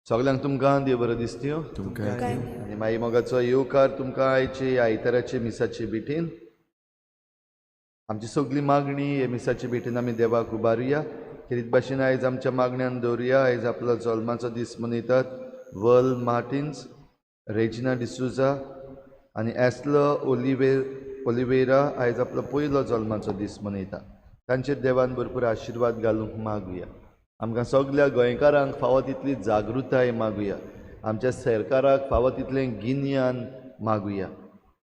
सगल्यांक तुमकां देव बरो दिसत्यो आनी मागीर मोगाचो येवकार तुमकां आयचे आयताराचे मिसाचे भेटीन. आमची सगली मागणी हे मिसाचे भेटीन आमी देवाक उबारुया. खेरीत भाशेन आयज आमच्या मागण्यान दवरुया. आयज आपलो जल्माचो दीस मनयतात वर्ल मार्टिन्स, रेजिना डिसुजा आनी एस्लो ओलिवेरा आयज आपलो पयलो जल्माचो दीस मनयता. तांचेर देवान भरपूर आशिर्वाद घालूंक मागुया. आमकां सगल्या गोंयकारांक फावो तितली जागृताय मागुया. आमच्या सरकाराक फावो तितलें गिन्यान मागुया.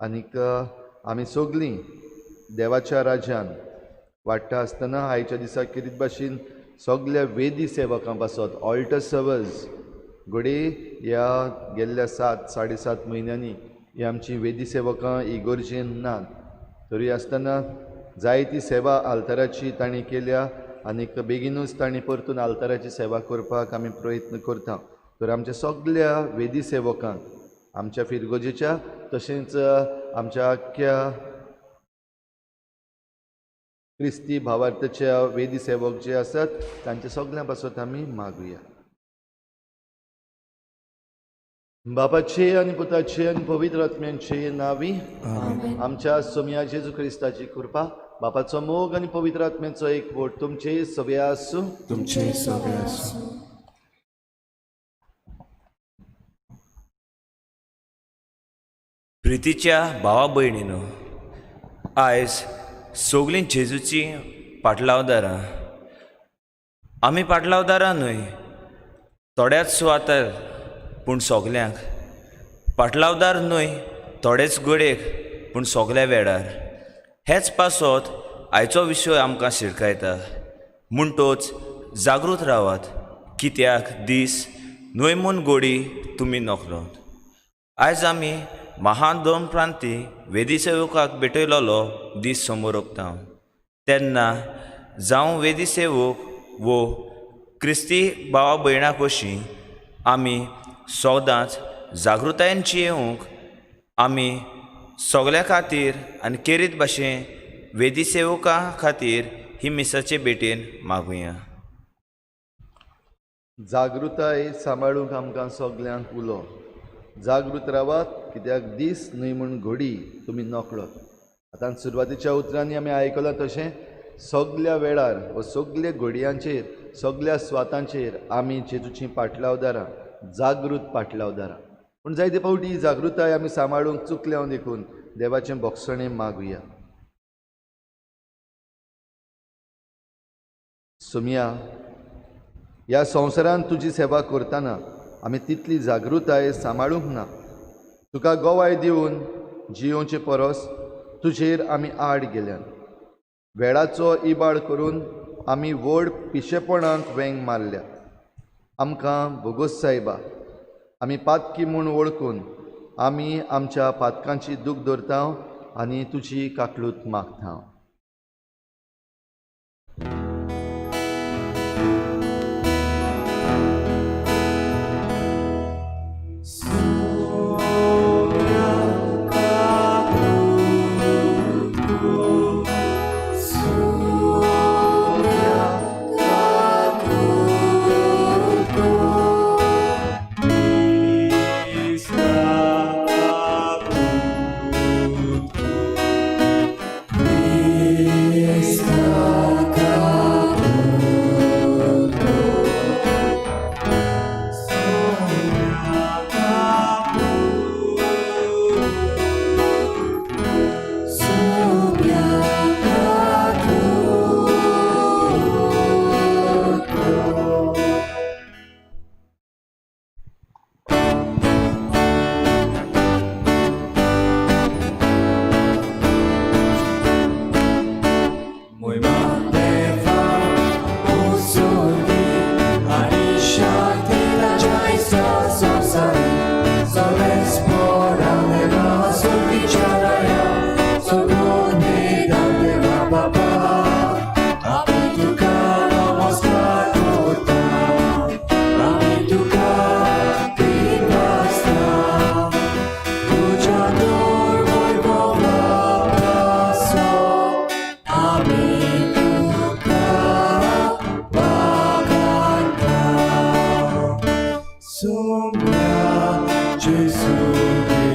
आनीक आमी सगलीं देवाच्या राज्यान वाडटा आसतना आयच्या दिसा खेरीत भाशेन सगल्या वेदी सेवकां पासत ऑल्टर सर्वर्स घडये ह्या गेल्ल्या 7 साडे 7 म्हयन्यांनी ही आमची वेदी सेवकां इगर्जेन नात, तरी आसतना जायती सेवा आल्ताराची तांणी केल्या आनीक बेगीनूच तांणी परतून आल्ताराची सेवा करपाक आमी प्रयत्न करता. तर आमच्या सगल्या वेदी सेवकांक आमच्या फिरगोजेच्या तशेंच आमच्या आख्ख्या क्रिस्ती भावार्थाच्या वेदी सेवक जे आसात तांच्या सगल्यां पासत आमी मागुया. बापाचे आनी पुताचे आनी पवित्र आत्म्यांचे नांवी आमच्या सोमया जेजू क्रिस्ताची कृपा, बापाचो मोग आनी पवित्र आत्म्याचो एकवट तुमचे सगळे आसूं. तुमचे सगळे आसूं. प्रितीच्या भावा भयणीनो, आयज सगलीं जेजूची पाटलावदारां. आमी पाटलावदारां न्हय थोड्याच सुवातार, पूण सगल्यांक पाटलावदार न्हय थोडेच घडयेक, पूण सगल्या वेळार. हेच पासत आयचो विशय आमकां शिरकायता. म्हणटोच जागृत रावात, कित्याक दीस न्हय म्हूण गोडी तुमी नकळत. आयज आमी महान दोन प्रांती वेदी सेवकाक भेटयलोलो दीस समोर ओंकता. तेन्ना जावं वेदी सेवक वो क्रिस्ती भावा भयणां कशीं आमी सदांच जागृतायेन जियेवंक आमी सगल्या खातीर आनी खेरीत भाशेन वेदी सेवकां खातीर ही मिसाचे भेटेन मागुया. जागृताय सांबाळूंक आमकां सगल्यांक उलो. जागृत रावात, कित्याक दीस न्हय म्हूण घोडी तुमी नकळत. आतां सुरवातीच्या उतरांनी आमी आयकलां तशें सगल्या वेळार व सगल्या घडयांचेर सगल्या स्वातांचेर आमी जेजूचीं पाटलावदारां, जागृत पाटलावदारां. पूण जायते फावटी ही जागृताय आमी सांबाळूंक चुकल्या देखून देवाचें भोगसणें मागुया. सोमया, ह्या संवसारांत तुजी सेवा करतना आमी तितली जागृताय सांबाळूंक ना. तुका गवाय दिवन जियोवचे परस तुजेर आमी आड गेल्यान. वेळाचो इबाड करून आमी व्हड पिशेपणाक वेंग मारल्या. आमकां भोगोस सायबा, आमी पातकी म्हूण वळखून आमी आमच्या पातकांची दूख दवरता आनी तुजी काकलूत मागता. Sonia.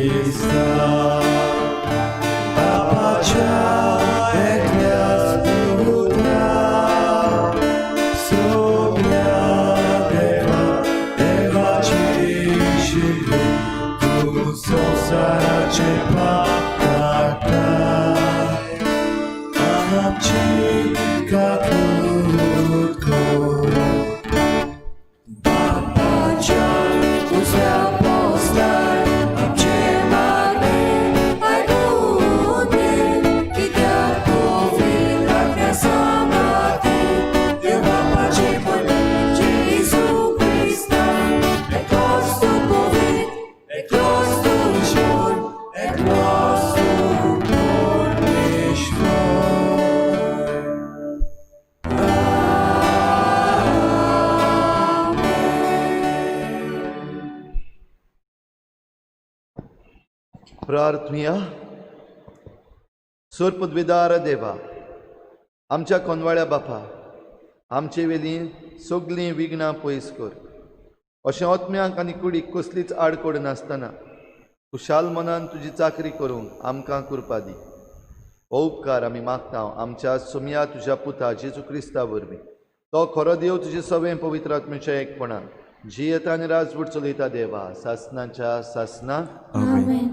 क्रिस्ता बापाच्या एकल्याच पुता सगळ्या देवा देवाची शिकली तूं संवसाराचे पाप काडटा आमची काकूट कर बापाच्या उजव्या पोस्तार आमचें मागणें आयकून घे कित्याक कोवील आज्ञा सांगाती देव बापाचे पडले जेजू क्रिस्ता एकलोच तूं पवित्र एकलोच तूं ईश्वर एकलोच तूं परमेश्वर. प्रार्थुया. सोरपदवेदार देवा, आमच्या कोनवाळ्या बापा, आमचे वेली सगलीं विघ्नां पयस कर. अशें आत्म्यांक आनी कुडीक कसलीच आडकोड नासतना खुशाल मनान तुजी चाकरी करूंक आमकां कृपा दी. हो उपकार आमी मागता आमच्या सोमया तुज्या पुता जेजू क्रिस्ता वरवीं. तो खरो देव तुजे सवें पवित्र आत्म्याच्या एकपणान जियेता आनी राजवट चलयता देवा सासनाच्या सासना. आमेन.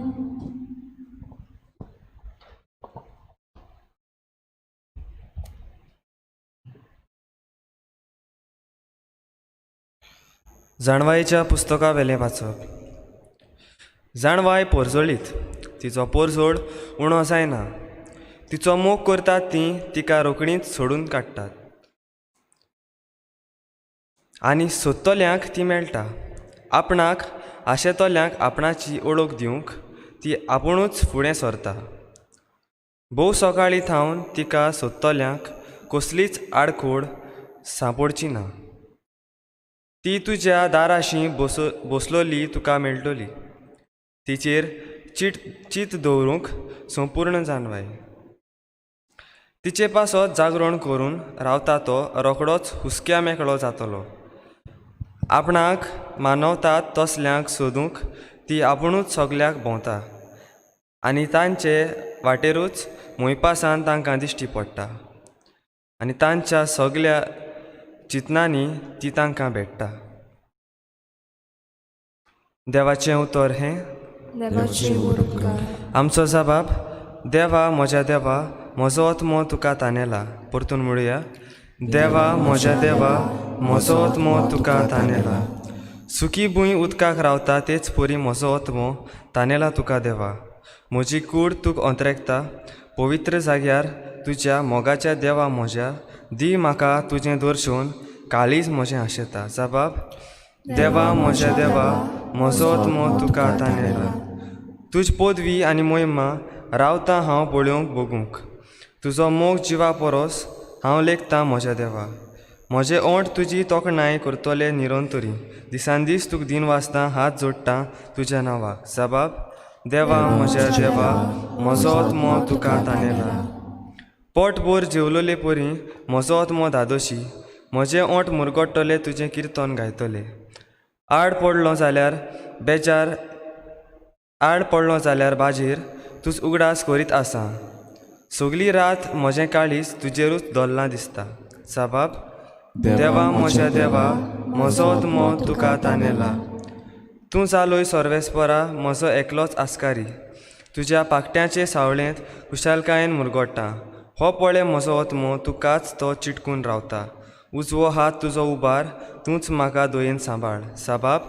जाणवायेच्या पुस्तका वेलें वाचप. जाणवाय पोरजोळीत, तिचो पोरजोळ उणो जायना. तिचो मोग करतात तीं तिका रोखडींच सोडून काडटात आनी सोदतल्यांक ती मेळटा. आपणाक आशेतल्यांक आपणाची ओळख दिवंक ती आपुणूच फुडें सरता. भोव सकाळीं थावन तिका सोदतल्यांक कसलीच आडखोड सांपडची ना. ती तुज्या दाराशी बसलोली तुका मेळटली. तिचेर चीत दवरूंक संपूर्ण जाणवाय. तिचे पासत जागरण करून रावता तो रोखडोच हुसक्या मेकळो जातलो. आपणाक मानवतात तसल्यांक सोदूंक ती आपुणूच सगल्याक भोंवता आनी तांचे वाटेरूच मोयपासान तांकां दिश्टी पडटा आनी तांच्या सगल्या चिंतनांनी ती तांकां भेट्टा. देवाचें उतर हें. देवाचे उपकार. आमचो जबाब. देवा म्हज्या देवा, म्हजो आत्मो तुका तानेला. परतून म्हणुया. देवा म्हज्या देवा, म्हजो आत्मो तुका तानेला. सुकी भूंय उदकाक रावता तेच परी म्हजो आत्मो तानेला तुका देवा. म्हजी कूड तुका अंतरेकता पवित्र जाग्यार तुज्या मोगाच्या देवा म्हज्या. दी म्हाका तुजें दर्शन, काळीज म्हजें आशेता. जबाब. देवा म्हज्या देवा, म्हजो आत्मो तुका तानेला. तुज पदवी आनी मोहिमा रावता हांव पळोवंक बगूंक. तुजो मोग जिवा परस हांव लेखतां म्हज्या देवा. म्हजे ओंठ तुजी तोखणाय करतले निरंतरी. दिसान दीस तुका दिन वाचता हात जोडटा तुज्या नांवाक. जबाब. देवा म्हज्या देवा, म्हजो आत्मो तुका तानेला. पोटभर जेवलोले परी म्हजो आत्मो धादोशी. म्हजे ओंठ मुरगट्टले तुजें किर्तन गायतले. आड पडलो जाल्यार बेजार, आड पडलो जाल्यार बाजेर तुज उगडास करीत आसा. सगली रात म्हजें काळीज तुजेरूच धरलां दिसता. जबाब. देवा म्हज्या देवा, म्हजो आत्मो तुका तानेला. तूं जालोय सर्वेस्परा म्हजो एकलोच आस्कारी. तुज्या पाकट्याचे सावळेंत खुशालकायेन मुरगोट्टा. हो पळय म्हजो आत्मो तुकाच तो चिटकून रावता. उजवो हात तुजो उबार, तूंच म्हाका दयेन सांबाळ. जबाब.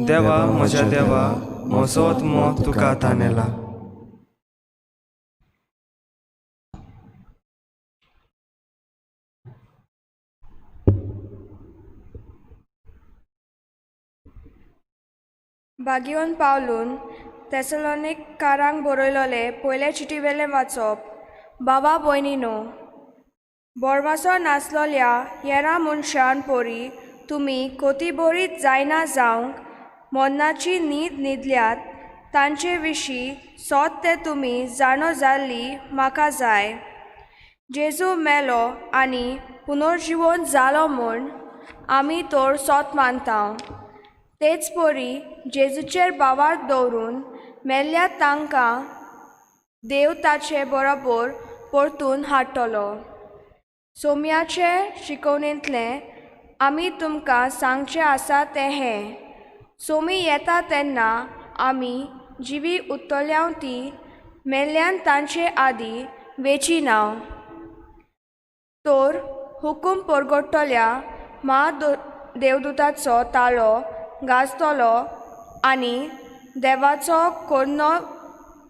देवा म्हज्या देवा, म्हजो आत्मो तुका तानेला. बागियोन पावलून थेसलोनिककारांक बरयलोले पयले चिटी वेलें वाचप. बाबा भयणीनो, बोरवासो नासलोल्या हेरां मनशान परी तुमी कोतीबोरीत जायना जावंक मरणाची न्हीद न्हिदल्यात तांचे विशीं सोद तें तुमी जाणो जाल्ली म्हाका जाय. जेजू मेलो आनी पुनर्जिवन जालो म्हूण आमी तर सोत मानता. तेच परी जेजूचेर भावार्थ दवरून मेल्ल्या तांकां देव ताचे बरोबर परतून हाडटलो. सोम्याचे शिकवणेंतलें आमी तुमकां सांगचें आसा तें हें, सोमी येता तेन्ना आमी जिवी उरतल्या ती मेल्ल्यान तांचे आदीं वेची ना. तर हुकूम परगट्टल्या म्हादेवदुताचो ताळो गाजतलो आनी देवाचो कोर्नो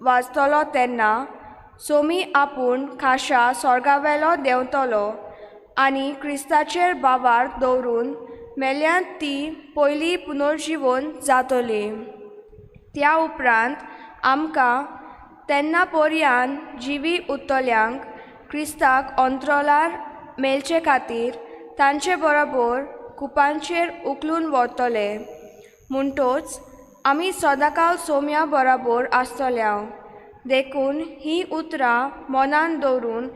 वाजतलो तेन्ना सोमी आपूण खाशा स्वर्गावेलो देंवतलो आनी क्रिस्ताचेर भावार्थ दवरून मेल्यांत ती पयली पुनर्जिवन जातली. त्या उपरांत आमकां तेन्ना पर्यान जिवी उरतल्यांक क्रिस्ताक अंतरोलार मेळचे खातीर तांचे बरोबर कुपांचेर उखलून व्हरतले. म्हणटोच आमी सदांकाल सोम्या बराबर आसतल्या. देखून हीं उतरां मनान दवरून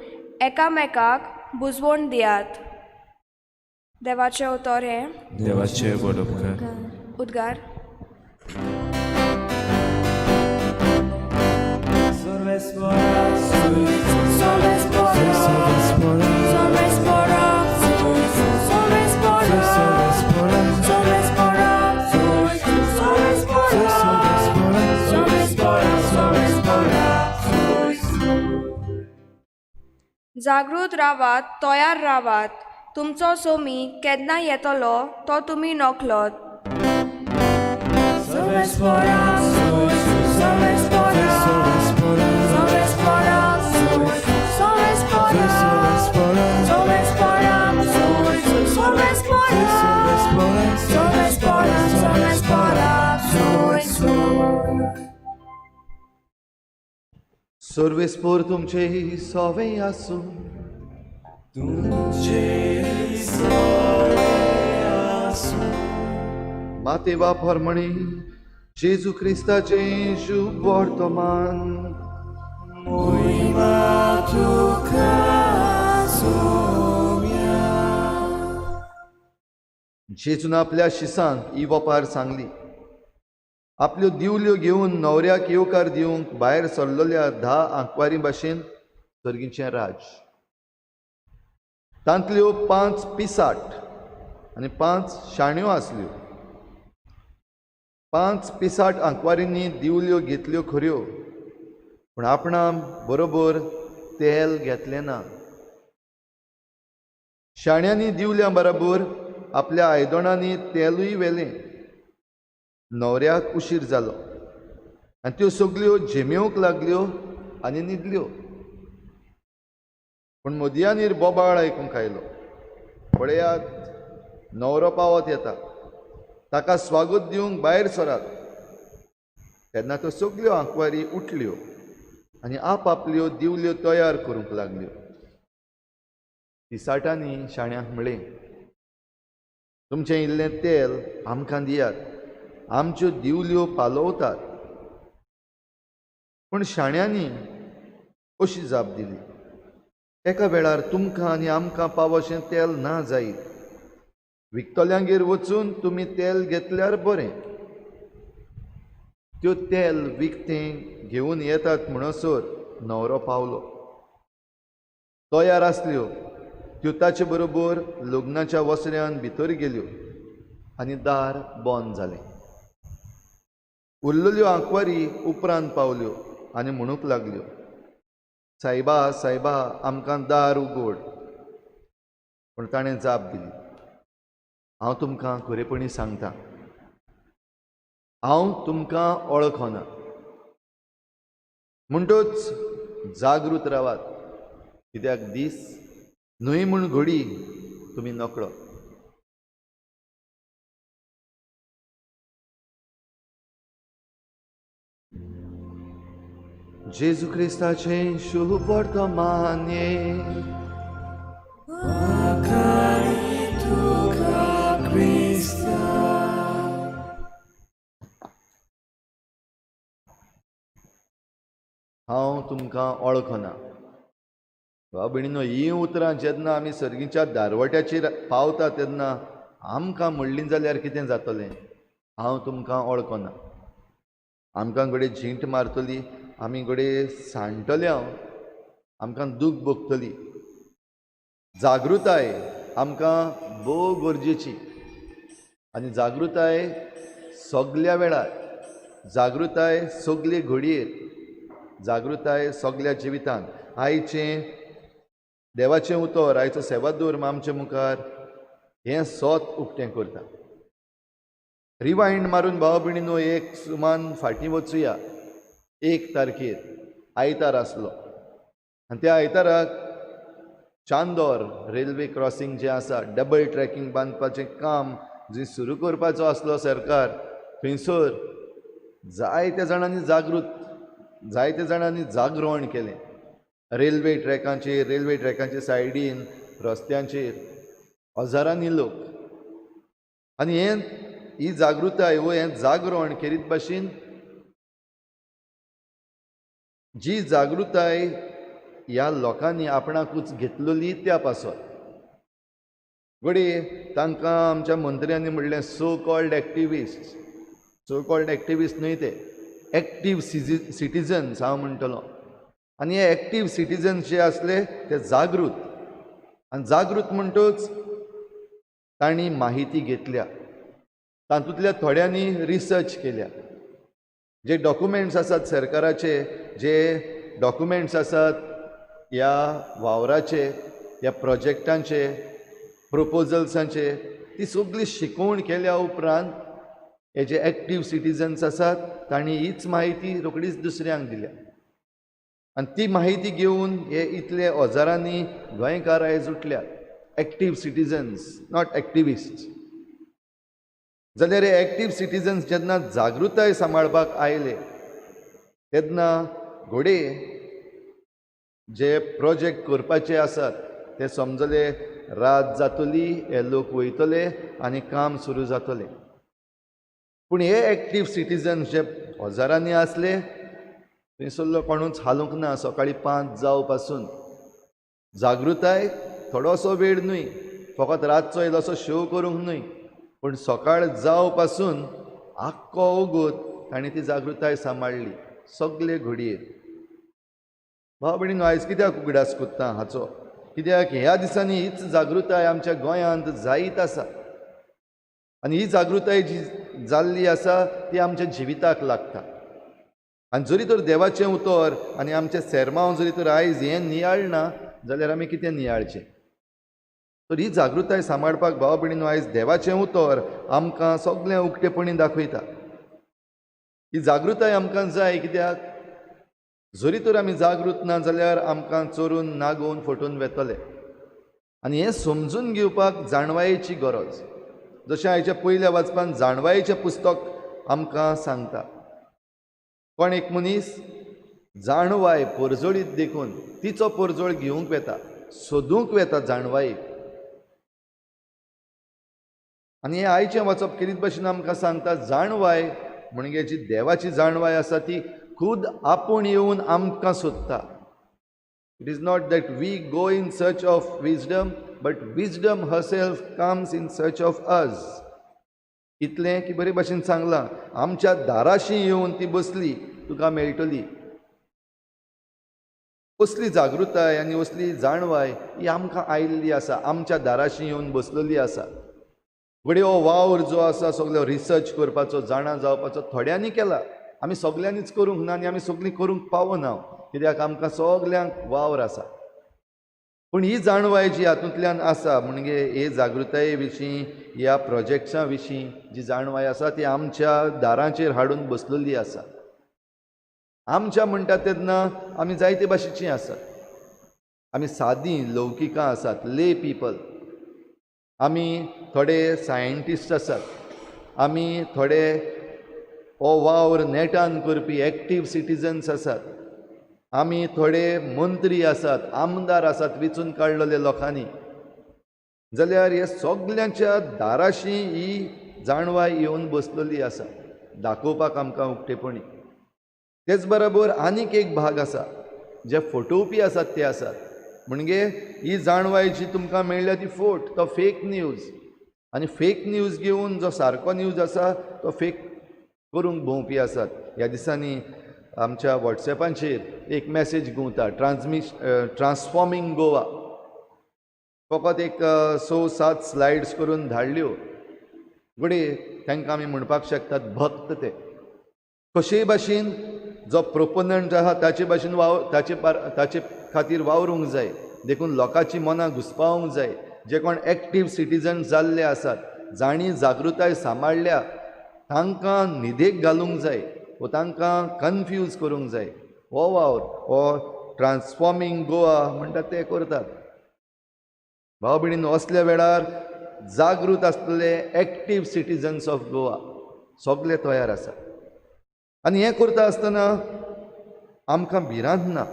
एकामेकाक बुजवण दियात. देवाचें उतर हें. देवाचे व्हड उपकार. उद्गार. जागृत रावात, तयार रावात. तुमचो सोमी केन्ना येतलो तो तुमी नकळत. सर्वेस्पोर तुमचे सोवे आसूं. मातेवा फॉर्मणी जेजू क्रिस्ताचें शुभ वर्तमान. जेजून आपल्या शिसांक ही वपार सांगली. आपल्यो दिवल्यो घेवन न्हवऱ्याक येवकार दिवंक भायर सरलेल्या 10 आंकवारी भाशेन सर्गीचें राज. तांतल्यो 5 पिसाट आनी 5 शाण्यो आसल्यो. 5 पिसाट आंकवारींनी दिवल्यो घेतल्यो खऱ्यो, पूण आपणा बरोबर तेल घेतलें ना. शाण्यांनी दिवल्या बरोबर आपल्या आयदणांनी तेलूय व्हेलें. न्हवऱ्याक उशीर जालो आनी त्यो सगल्यो झेमेवंक लागल्यो आनी न्हिदल्यो. पूण मदयानीर बोबाळ आयकूंक आयलो, पळयात न्हवरो पावत येता, ताका स्वागत दिवंक भायर सरात. तेन्ना त्यो सगल्यो आंकवारी उठल्यो आनी आपआपल्यो दिवल्यो तयार करूंक लागल्यो. पिसाटांनी शाण्यांक म्हळें, तुमचें इल्लें तेल आमकां दियात, आमच्यो दिवल्यो पालोवतात. पूण शाण्यांनी अशी जाप दिली, एका वेळार तुमकां आनी आमकां पावोशें तेल ना जायत. विकतल्यांगेर वचून तुमी तेल घेतल्यार बरें. त्यो तेल विकतें घेवन येतात म्हणसर न्हवरो पावलो. तयार आसल्यो त्यो ताचे बरोबर लग्नाच्या वसऱ्यान भितर गेल्यो आनी दार बंद जालें. उरलेल्यो आंकवारी उपरांत पावल्यो आनी म्हणूंक लागल्यो, सायबा सायबा आमकां दार उगड. पूण ताणें जाप दिली, हांव तुमकां खरेपणी सांगता, हांव तुमकां वळखना. म्हणटच जागृत रावात, कित्याक दीस न्हय म्हूण घडी तुमी नकळो. जेजू क्रिस्ताचें शुभ वर्तमान. हांव तुमकां वळखना. भाव भयणीनो, हीं उतरां जेन्ना आमी सर्गीच्या दारवट्याचेर पावता तेन्ना आमकां म्हणलीं जाल्यार कितें जातलें? हांव तुमकां वळखना. आमकां घडये झींट मारतली, आमी घडये सांडटले, हांव आमकां दूख भोगतली. जागृताय आमकां भोव गरजेची आनी जागृताय सगल्या वेळार, जागृताय सगले घडयेर, जागृताय सगल्या जिवितांत. आयचें देवाचें उतर, आयचो सेवादूर आमचे मुखार हें सोत उक्तें करता. रिवायंड मारून भाव भयणीनो एक सुमान फाटीं वचुया. 1 तारखेर आयतार आसलो आनी त्या आयताराक चांदोर रेल्वे क्रॉसिंग जें आसा, डबल ट्रॅकिंग बांदपाचें काम जी सुरू करपाचो आसलो सरकार, थंयसर जायत्या जाणांनी जागृत, जायत्या जाणांनी जागरण केलें. रेल्वे ट्रॅकांचेर, रेल्वे ट्रॅकांचे सायडीन, रस्त्यांचेर हजारांनी लोक. आनी हें ही जागृताय वो हें जागरण केरीत भाशेन जी जागृताय ह्या लोकांनी आपणाकूच घेतलेली त्या पासत घडये तांकां आमच्या मंत्र्यांनी म्हणलें so called activist. So called activist न्हय ते, एक्टीव सिटीजन्स हांव म्हणटलो. आनी हे एक्टीव सिटीजन्स जे आसले ते जागृत, आनी जागृत म्हणटूच तांणी माहिती घेतल्या, तातूंतल्या थोड्यांनी रिसर्च केल्या. जे डॉक्युमेंट्स आसात सरकाराचे, जे डॉक्युमेंट्स आसात ह्या वावराचे, ह्या प्रोजेक्टांचे, प्रोपोजल्सांचे, ती सगळी शिकोवण केल्या उपरांत हे जे एक्टीव सिटीजन्स आसात तांणी हीच म्हायती रोखडीच दुसऱ्यांक दिल्या. आनी ती म्हायती घेवन हे इतले हजारांनी गोंयकार आयज उठल्यात, एक्टीव सिटीजन्स, not activist. जाल्यार हे एक्टीव सिटीजन्स जेन्ना जागृताय सांबाळपाक आयले तेन्ना घडये जे प्रोजेक्ट करपाचे आसात ते समजले रात जातली, हे लोक वयतले आनी काम सुरू जातलें. पूण हे एक्टीव सिटीजन्स जे हजारांनी आसले थंयसरलो कोणूच हालूंक ना. सकाळीं 5 जावं पासून जागृताय थोडोसो वेळ न्हय, फकत रातचो इल्लोसो शो करूंक न्हय, पूण सकाळ जावं पासून आख्खो वगत तांणी ती जागृताय सांबाळ्ळी सगले घडयेर. भाव भयणीनो आयज कित्याक उगडास कोत्ता हाचो, कित्याक ह्या दिसांनी हीच जागृताय आमच्या गोंयांत जायत आसा आनी ही जागृताय जी जाल्ली आसा ती आमच्या जिविताक लागता. आनी जरी तर देवाचें उतर आनी आमचें सेर्मांव जरी तर आयज हें नियाळना जाल्यार आमी कितें नियाळचें? तर ही जागृताय सांबाळपाक भाव भयणीनो आयज देवाचें उतर आमकां सगळें उक्तेपणी दाखयता. ही जागृताय आमकां जाय, कित्याक जरी तर आमी जागृत ना जाल्यार आमकां चोरून नागोवन फटोवन वेतले. आनी हें समजून घेवपाक जाणवायेची गरज, जशें आयच्या पयल्या वाचपान जाणवायेचें पुस्तक आमकां सांगता. कोण एक मनीस जाणवाय पोरजोळीत देखून तिचो पोरजोळ घेवंक वेता, सोदूंक वेता जाणवायेक. आनी हें आयचें वाचप केरीत भाशेन आमकां सांगता जाणवाय म्हणजे जी देवाची जाणवाय आसा ती खुद आपूण येवन आमकां सोदता. It is not that we go in search of wisdom, but wisdom herself comes in search of us. इतलें की बरे भाशेन सांगलां, आमच्या दाराशी येवन ती बसली तुका मेळटली. असली जागृताय आनी असली जाणवाय ही आमकां आयिल्ली आसा, आमच्या दाराशी येवन बसलेली आसा. घडये हो वावर जो आसा सगळो रिसर्च करपाचो, जाणा जावपाचो थोड्यांनी केला, आमी सगल्यांनीच करूंक ना आनी आमी सगळीं करूंक पावना, कित्याक आमकां सगल्यांक वावर आसा. पूण ही जाणवाय जी हातूंतल्यान आसा म्हणजे हे जागृताये विशीं, ह्या प्रोजेक्ट्सां विशीं जी जाणवाय आसा ती आमच्या दारांचेर हाडून बसलेली आसा. आमच्या म्हणटा तेन्ना आमी जायते भाशेचीं आसात, आमी सादीं लौकिकां आसात, ले पिपल, आमी थोडे सायंटिस्ट आसात, आमी थोडे हो वावर नेटान करपी एक्टीव सिटीजन्स आसात, आमी थोडे मंत्री आसात, आमदार आसात वेंचून काडलेले लोकांनी. जाल्यार हे सगल्यांच्या दाराशी ही जाणवाय येवन बसलेली आसा दाखोवपाक आमकां उक्तेपणी. तेच बरोबर आनीक एक भाग आसा जे फटोवपी आसात ते आसात, म्हणजे ही जाणवाय जी तुमकां मेळ्ळ्या ती फोट, तो फेक न्यूज. आनी फेक न्यूज घेवन जो सारको न्यूज आसा तो फेक करूंक भोंवपी आसात. ह्या दिसांनी आमच्या वॉट्सएपांचेर एक मॅसेज घुंवता, ट्रान्सफॉर्मींग गोवा. फकत एक 6-7 स्लायड्स करून धाडल्यो. घडये तांकां आमी म्हणपाक शकतात भक्त ते. कशेय भाशेन जो प्रोपोनंट आहा ताचे भाशेन ताचे खातीर वावरूंक जाय. देखून लोकांची मनां घुसपावंक जाय. जे कोण एक्टीव सिटीजन जाल्ले आसात, जांणी जागृताय सांबाळ्ळ्या, तांकां न्हिदेक घालूंक जाय वो तांकां कन्फ्यूज करूंक जाय. हो वावर हो ट्रान्सफॉर्मींग गोवा म्हणटा ते करतात. भाव भयणीन, असल्या वेळार जागृत आसतले एक्टीव सिटीजन्स ऑफ गोवा सगळे तयार आसात. आनी हें करता आसतना आमकां भिरांत ना.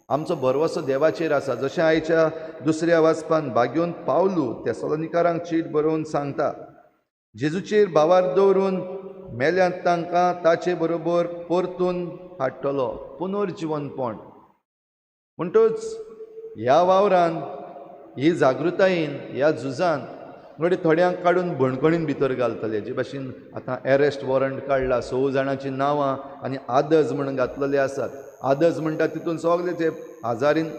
आमचो भरवसो देवाचेर आसा. जशें आयच्या दुसऱ्या वाचपान भाग्योन पावलू तेसलोनिकारांक चीट बरोवन सांगता, जेजूचेर भावार दवरून मेल्यांत तांकां ताचे बरोबर परतून हाडटलो, पुनर्जिवनपण. म्हणटच ह्या वावरान, ही जागृतायेन, ह्या झुजान घडये थोड्यांक काडून बणकणीन भितर घालतले. जे भाशेन आतां एरेस्ट वॉरंट काडला, 6 जाणांचीं नांवां आनी आदज म्हण घातलेले आसात. आदज म्हणटा तितून सगळे ते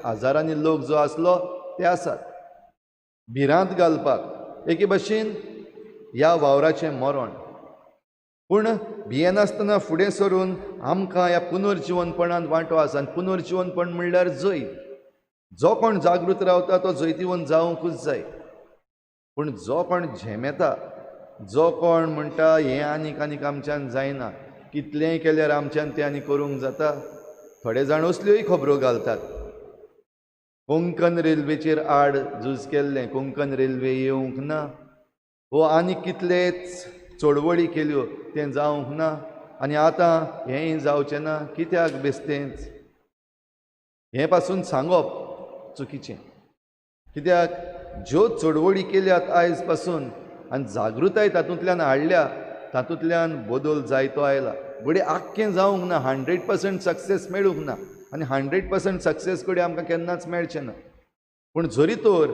हजारांनी लोक जो आसलो ते आसात. भिरांत घालपाक एके भाशेन ह्या वावराचें मरण. पूण भियेनासतना फुडें सरून आमकां ह्या पुनर्जिवनपणांत वांटो आसा. आनी पुनर्जिवनपण म्हणल्यार जैत. जो कोण जागृत रावता तो जैतिवंत जावंकूच जाय. पूण जो कोण झेमेता, जो कोण म्हणटा हें आनीक आनीक आमच्यान जायना, कितलेंय केल्यार आमच्यान तें आनी करूंक जाता, थोडे जाण असल्योय खबरो घालतात. कोंकण रेल्वेचेर आड झूज केल्लें, कोंकण रेल्वे येवंक ना, वो आनी कितलेच चळवळी केल्यो तें जावंक ना, आनी आतां हेंय जावचें ना, कित्याक बेस्तेंच? हें पासून सांगप चुकीचें. कित्याक ज्यो चळवळी केल्यात आयज पासून आनी जागृताय तातूंतल्यान हाडल्या, तातूंतल्यान बदल जायतो आयला. घडये आख्खें जावंक ना, 100% सक्सेस मेळूंक ना, आनी 100% सक्सेस घडये आमकां केन्नाच मेळचें ना. पूण जरी तर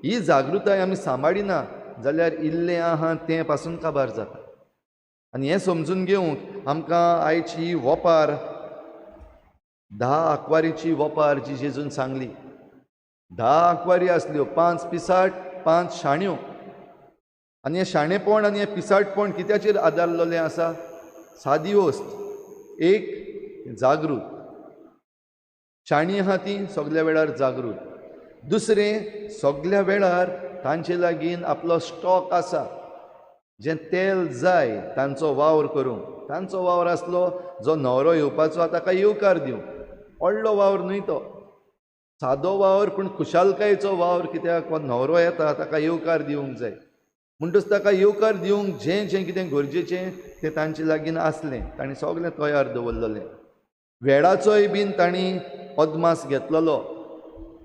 ही जागृताय आमी सांबाळिना जाल्यार इल्लें आहा तें पासून काबार जाता. आनी हें समजून घेवंक आमकां आयची वोपार, 10 आंकवारीची वोपार जी जेजून सांगली. 10 आंकवारी आसल्यो, 5 पिसाट, 5 शाण्यो. आनी हें शाणेपण आनी हें पिसाटपण कित्याचेर आदारलेलें आसा? सादी वस्त, एक जागृत. शाणी आहा ती सगल्या वेळार जागृत. दुसरें, सगल्या वेळार तांचे लागीं आपलो स्टॉक आसा, जें तेल जाय तांचो वावर करूंक. तांचो वावर आसलो जो न्हवरो येवपाचो ताका येवकार दिवंक. व्हडलो वावर न्हय तो, सादो वावर, पूण खुशालकायेचो वावर. कित्याक हो न्हवरो येता ताका येवकार दिवंक जाय. म्हणटच ताका येवकार दिवंक जें जें कितें गरजेचें तें तांचे लागीं आसलें, तांणी सगळें तयार दवरलेलें. वेळाचोय बीन तांणी अदमास घेतलेलो,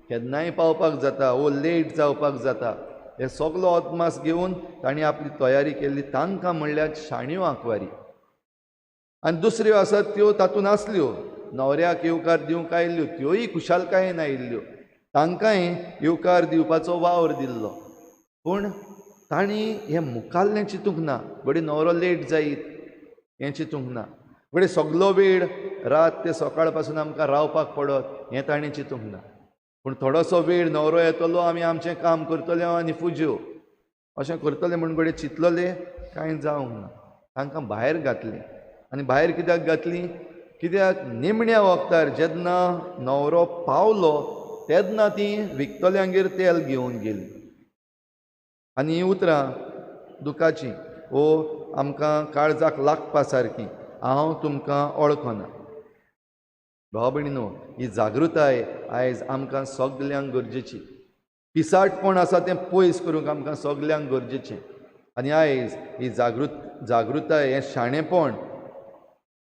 केन्नाय पावपाक जाता वो लेट जावपाक जाता, हे सगलो अदमास घेवन तांणी आपली तयारी केल्ली. तांकां म्हणल्यार शाण्यो आंकवारी. आनी दुसऱ्यो आसात त्यो तातूंत आसल्यो, न्हवऱ्याक येवकार दिवंक आयिल्ल्यो, त्योय खुशालकायेन आयिल्ल्यो, तांकांय येवकार दिवपाचो वावर दिल्लो. पूण तांणी हें मुखाल्लें चिंतूंक ना, घडये न्हवरो लेट जायत हें चिंतूंक ना, घडये सगलो वेळ रात ते सकाळ पासून आमकां रावपाक पडत हें तांणी चिंतूंक ना. पूण थोडोसो वेळ न्हवरो येतलो, आमी आमचें काम करतले आनी फुज्यो अशें करतले म्हूण घडये चिंतलें, कांय जावंक ना. तांकां भायर घातलीं. आनी भायर कित्याक घातलीं? कित्याक निमण्या वखदार जेन्ना न्हवरो पावलो तेन्ना तीं विकतल्यांगेर तेल घेवन गेलीं. आनी हीं उतरां दुखाचीं वो आमकां काळजाक लागपा सारकीं, हांव तुमकां वळखना. भाव भयणीनो, ही जागृताय आयज आमकां सगल्यांक गरजेची. पिसाटपण आसा तें पयस करूंक आमकां सगल्यांक गरजेचें. आनी आयज ही जागृताय, हें शाणेपण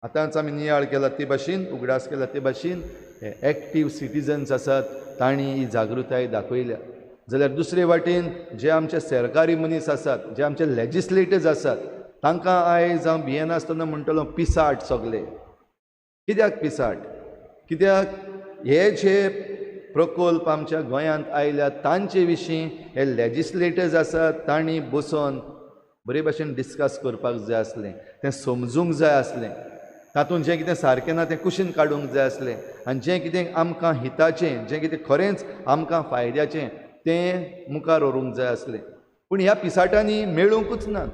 आतांच आमी नियाळ केला ते भाशेन, उगडास केला ते भाशेन, हे एक्टीव सिटीजन्स आसात तांणी ही जागृताय दाखयल्या. जाल्यार दुसरे वाटेन जे आमचे सरकारी मनीस आसात, जे आमचे लेजिस्लेटर्स आसात, तांकां आयज हांव भियेनासतना म्हणटलो पिसाट सगले. कित्याक पिसाट? कित्याक हे जे प्रकल्प आमच्या गोंयांत आयल्यात तांचे विशीं हे लेजिस्लेटर्स आसात तांणी बसोन बरे भाशेन डिस्कस करपाक जाय आसलें, तें समजूंक जाय आसलें, तातूंत जें कितें सारकें ना तें कुशीन काडूंक जाय आसलें आनी जें कितें आमकां हिताचें, जें कितें खरेंच आमकां फायद्याचें तें मुखार व्हरूंक जाय आसलें. पूण ह्या पिसाटांनी मेळूंकूच ना,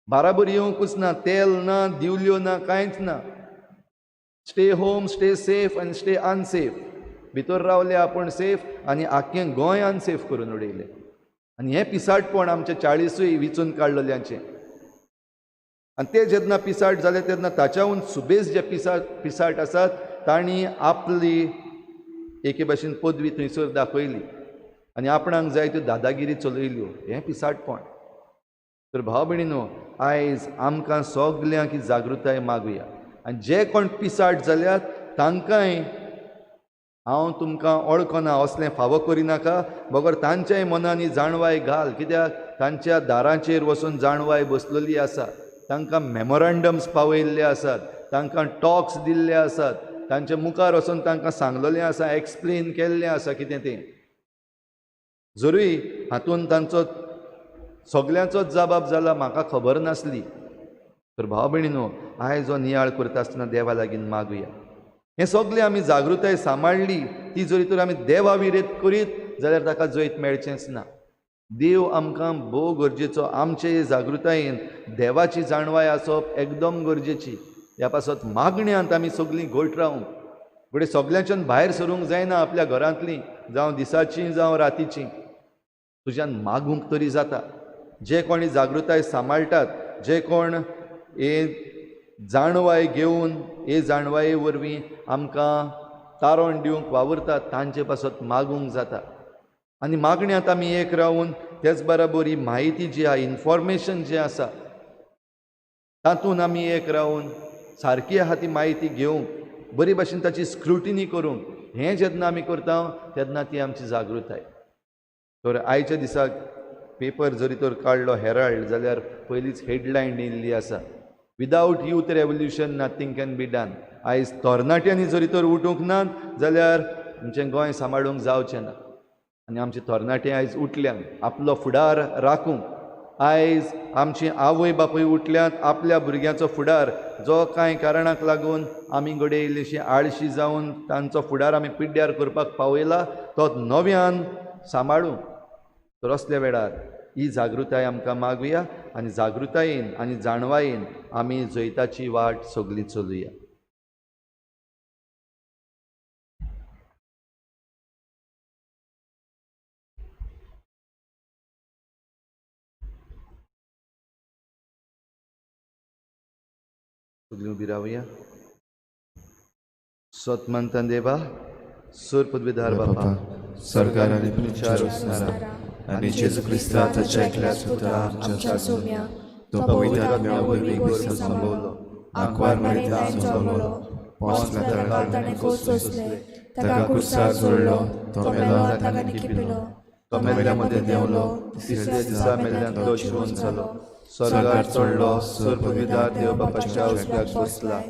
बाराबर येवंकूच ना, तेल ना, दिवल्यो ना, कांयच ना. स्टे होम, स्टे सेफ आनी स्टे अनसेफ. भितर रावले आपूण सेफ आनी आख्खें गोंय अनसेफ करून उडयलें. आनी हें पिसाटपण आमचें 40 विचून काडलेल्यांचें. आनी ते जेन्ना पिसाट जाले तेन्ना ताच्याहून सुबेज जे पिसाट आसात तांणी आपली एके भाशेन पदवी थंयसर दाखयली आनी आपणाक जाय त्यो दादागिरी चलयल्यो. हें पिसाटपण. तर भाव भयणीनो, आयज आमकां सगल्यांक ही जागृताय मागुया आनी जे कोण पिसाट जाल्यात तांकांय हांव तुमकां वळखना असलें फावो करिनाका, बगर तांच्याय मनांनी जाणवाय घाल. कित्याक तांच्या दारांचेर वचून जाणवाय बसलेली आसा, तांकां मेमोरंडम्स पावयल्ले आसात, तांकां टॉक्स दिल्ले आसात, तांच्या मुखार वचून तांकां सांगलेलें आसा, एक्सप्लेन केल्लें आसा कितें तें. जरूय हातूंत तांचो सगल्यांचोच जबाब जाला म्हाका खबर नासली. तर भाव भयणीनो, आयज हो नियाळ करता आसतना देवा लागीं मागुया. हें सगळें आमी जागृताय सांबाळ्ळी ती जरी तर आमी देवा विरेत करीत जाल्यार ताका जैत मेळचेंच ना. देव आमकां भोव गरजेचो. आमचे जागृतायेन देवाची जाणवाय आसप एकदम गरजेची. ह्या पासत मागण्यांत आमी सगळीं घट रावूंक, घडये सगल्यांच्यान भायर सरूंक जायना आपल्या घरांतलीं, जावं दिसाचीं जावं रातीचीं, तुज्यान मागूंक तरी जाता. जे कोणी जागृताय सांबाळटात, जे कोण हे जाणवाय घेवन हे जाणवाये वरवीं आमकां तारण दिवंक वावुरतात तांचे पासत मागूंक जाता. आनी मागण्यांत आमी एक रावून तेच बराबर ही म्हायती जी आहा, इन्फॉर्मेशन जें आसा तातूंत आमी एक रावून सारकी आहा ती म्हायती घेवंक, बरी भाशेन ताची स्क्रुटिनी करूंक, हें जेन्ना आमी करता तेन्ना ती आमची जागृताय. तर आयच्या दिसाक पेपर जरी तर काडलो हेराल्ड जाल्यार पयलींच हेडलायन येयल्ली आसा, without youth revolution nothing can be done. आयज तरणाट्यांनी जरी तर उठूंक ना जाल्यार आमचें गोंय सांबाळूंक जावचें ना. आनी आमचे तरणाटे आयज उठल्यात आपलो फुडार राखूंक. आयज आमची आवय बापूय उठल्यात आपल्या भुरग्यांचो फुडार, जो कांय कारणाक लागून आमी घडये इल्लीशी आळशी जावन तांचो फुडार आमी पिड्ड्यार करपाक पावयला तो नव्यान सांबाळूंक. तर असल्या वेळार ही जागृताय आमकां मागुया आनी जागृतायेन आनी जाणवायेन आमी जैताची वाट सगळी चलुया. सगळीं उबी रावया. सतमंतान देवा, सूर पदवीधार बापा, सरकार आनी तुमच्या वसणारा आनी जेजू क्रिस्ता ताच्या एकल्या सुता आमच्या सोम्या, तो पवित्र आत्म्या वरवीं गोरसो संभवलो, आंकवार मरियेंत जल्मलो, पोसला तळार ताणें खोस सोंसले, ताका कुर्सार जोडलो, तो मेलो ताका निकिपिलो, तो मेल्ल्या मदें देंवलो, तिसऱ्या दिसा मेल्ल्यान तो जिवन जालो, स्वर्गार चडलो, सूर पदवीधार देव बापाच्या उजव्याक बसला,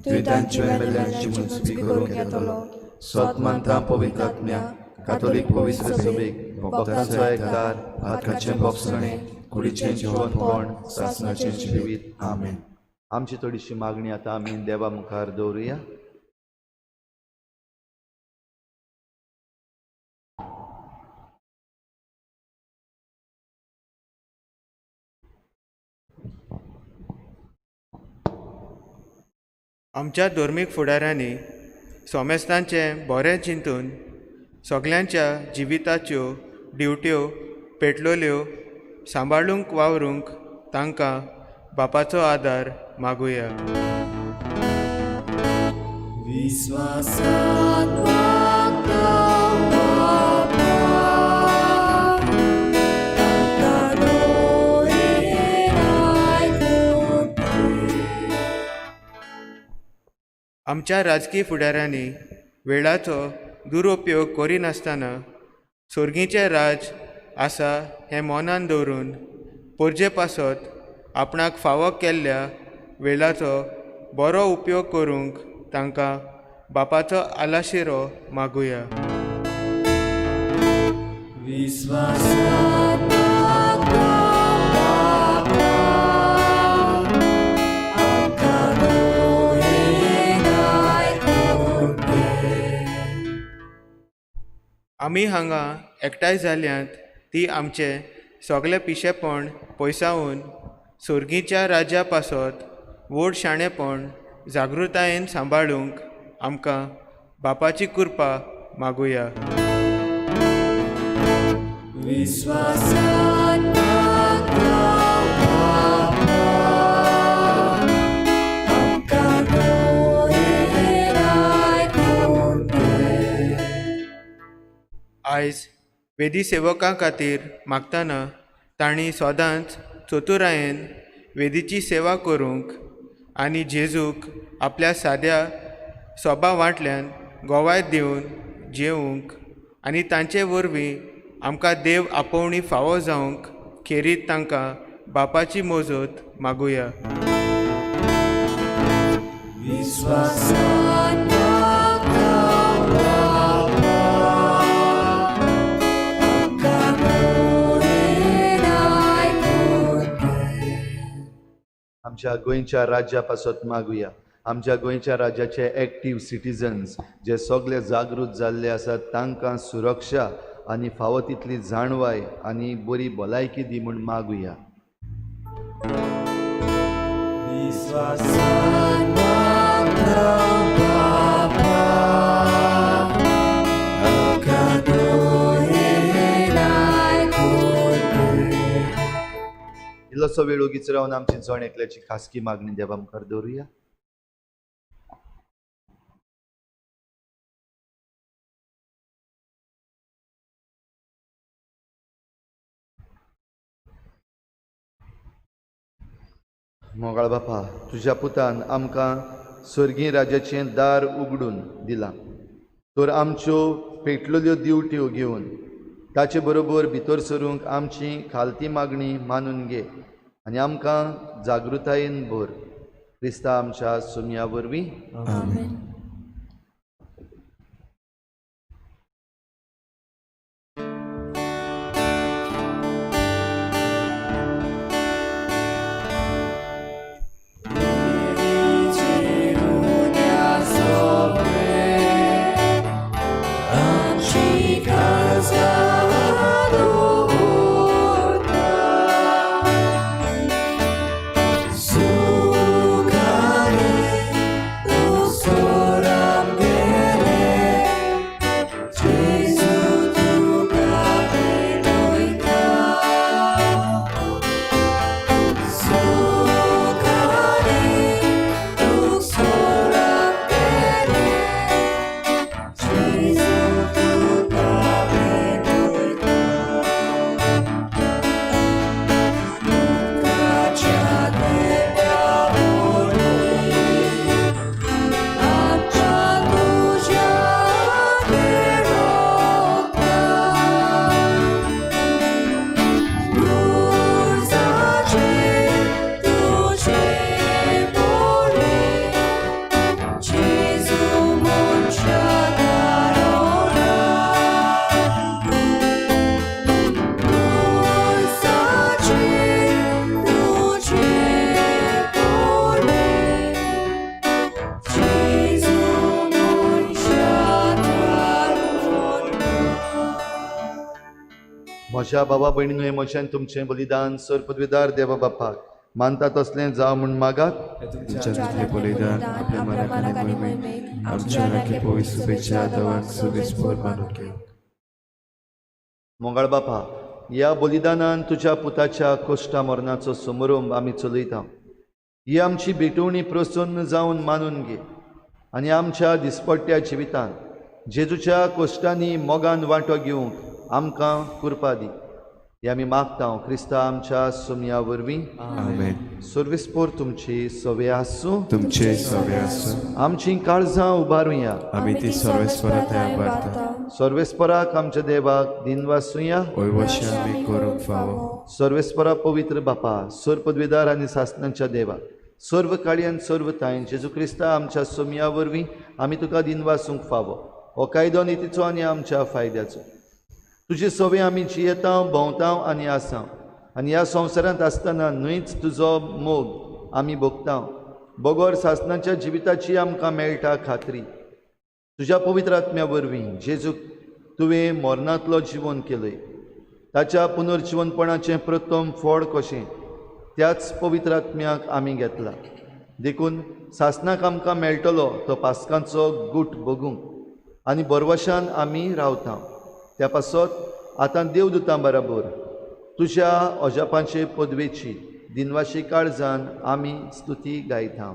तुवें तांचे मेल्ल्यांची मुंजबी करूंक येतलो. सतमंता पवित्र आत्म्या, कातोलीक पवित्र सभेक, भक्तांचो एकदार, हाताचें भोगसणें, कुडीचें जिवनपण, सासणाचें जिवीत. आमेन. आमची थोडीशी मागणी आतां आमी देवा मुखार दवरुया. आमच्या धर्मीक फुडाऱ्यांनी सोमेस्तांचें बरें चिंतून सगल्यांच्या जिविताच्यो ड्युट्यो पेटलोल्यो सांबाळूंक वावरूंक तांकां बापाचो आदार मागुया. विस्वासान मागता बापा, तांकां दोळे आयकून दी. आमच्या राजकी फुडाऱ्यांनी वेळाचो दुरुपयोग करिनासतना सोर्गीचें राज आसा हें मनान दवरून पोरजे पासत आपणाक फावो केल्ल्या वेळाचो बरो उपयोग करूंक तांकां बापाचो आलाशिरो मागुया. विस्वासान मागता बापा, आमकां दुयेंत आयकून घे. आमी हांगा एकठांय जाल्यांत ती आमचें सगळें पिशेपण पयसावन सोर्गीच्या राज्या पासत व्हड शाणेपण जागृतायेन सांबाळूंक आमकां बापाची कृपा मागुया. विस्वासान मागता बापा, आमकां दुयेंत आयकून घे. आयज वेदी सेवकां खातीर मागतना तांणी सदांच चतुरायेन वेदीची सेवा करूंक आनी जेजूक आपल्या साद्या सोबा वांटल्यान गोवाय दिवन जेवंक आनी तांचे वरवीं आमकां देव आपोवणी फावो जावंक खेरीत तांकां बापाची मजत मागुया. विस्वासान मागता बापा, आमकां दुयेंत आयकून घे. आमच्या गोंयच्या राज्या पासत मागुया. आमच्या गोंयच्या राज्याचे एक्टीव सिटीजन्स जे सगळे जागृत जाल्ले आसात तांकां सुरक्षा आनी फावो तितली जाणवाय आनी बरी भलायकी दी म्हूण मागुया. विस्वासान मागता बापा, आमकां दुयेंत आयकून घे. इल्लोसो वेळ ओगीच रावन आमची जण एकल्याची खासगी मागणी देवा मुखार दवरुया. मोगाळ बापा, तुज्या पुतान आमकां स्वर्गीय राज्याचें दार उगडून दिलां, तर आमच्यो पेटलेल्यो दिवट्यो घेवन ताचे बरोबर भितर सरूंक आमची खालती मागणी मानून घे आनी आमकां जागृतायेन भर. क्रिस्ता आमच्या सुमया वरवीं. आमेन. म्हज्या बाबा भयणीनो, हें म्हजें तुमचें बलिदान सर पदवीदार देवा बापाक मानता तसलें जावं म्हूण मागात. तुमच्या हातांतलें बलिदान आपल्या मनाक आनी मोहिमेक आमच्या राखी पवित्र शुभेच्छा देवाक शुभेच्छा मानून घेवंक. मोगाळ बापा, ह्या बलिदानान तुज्या पुताच्या कोश्टा मरणाचो समारंभ आमी चलयता. ही आमची भेटवणी प्रसन्न जावन मानून घे आनी आमच्या दिसपट्ट्या जिवितान जेजूच्या कोश्टांनी मोगान वांटो घेवंक आमकां कृपा दी. हे आमी मागता क्रिस्ता आमच्या सुमया वरवीं. आमेन. सर्विसपोर तुमची सवे आसूं. तुमचे सवे आसूं. आमची काळजां उबारुया. आमी ती सर्वेस्परा तयार भारता. सर्वेस्पराक आमच्या देवाक दिनवासुया. वयवशी आमी करूंक फावो. सर्वेस्परा पवित्र बापा, सर्व पदवीदार आनी सासनांच्या देवा, सर्व काळयान सर्व तायन जेजू क्रिस्ता आमच्या सोमया वरवीं आमी तुका दिनवासूंक फावो. हो कायदो नितीचो आनी आमच्या फायद्याचो. तुजे सवे आमी जियेता, भोंवता आनी आसा आनी ह्या संवसारांत आसतना न्हयच तुजो मोग आमी भोगता. बगर सासणाच्या जिविताची आमकां मेळटा खात्री. तुज्या पवित्र आत्म्या वरवीं जेजूक तुवें मरणांतलो जिवन केलय, ताच्या पुनर्जिवनपणाचें प्रथम फळ कशें त्याच पवित्र आत्म्याक आमी घेतला. देखून सासणाक आमकां मेळटलो तो पास्कांचो गूट बगूंक आनी बरवशान आमी रावता. त्या पासत आतां देवदूतां बराबर तुज्या अजापांचे पदवेची दिनवाशी काळजान आमी स्तुती गायता.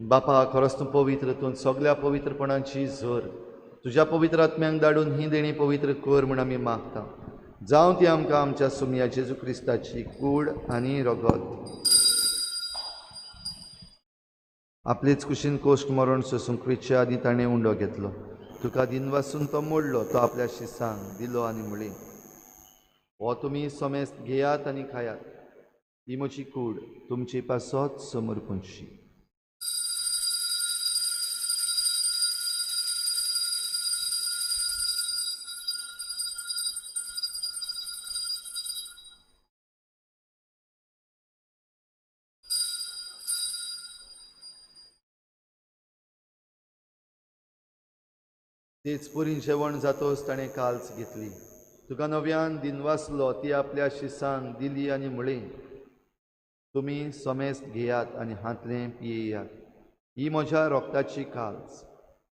बापा, खरोच तूं पवित्र, तूं सगळ्या पवित्रपणाची झर. तुज्या पवित्र आत्म्यांक धाडून ही देणी पवित्र कर म्हूण आमी मागता. जावं ती आमकां आमच्या सुमया जेजू क्रिस्ताची कूड आनी रगत. आपलेच कुशीन कोश्ट मरण सोसूंक विच्या आनी ताणें उंडो घेतलो. तुका दिनवासून तो मोडलो, तो आपल्या शिसांक दिलो आनी म्हणलें, हो तुमी समेस्त घेयात आनी खायात, ही म्हजी कूड तुमचे पासत समर्पणशी. तेच पुरी जेवण जातोच ताणें काल्स घेतली, तुका नव्यान दिनवासलो, ती आपल्या शिसांक दिली आनी म्हणलें, तुमी समेस्त घेयात आनी हांतलें पियेयात, ही म्हज्या रोगताची काल्स,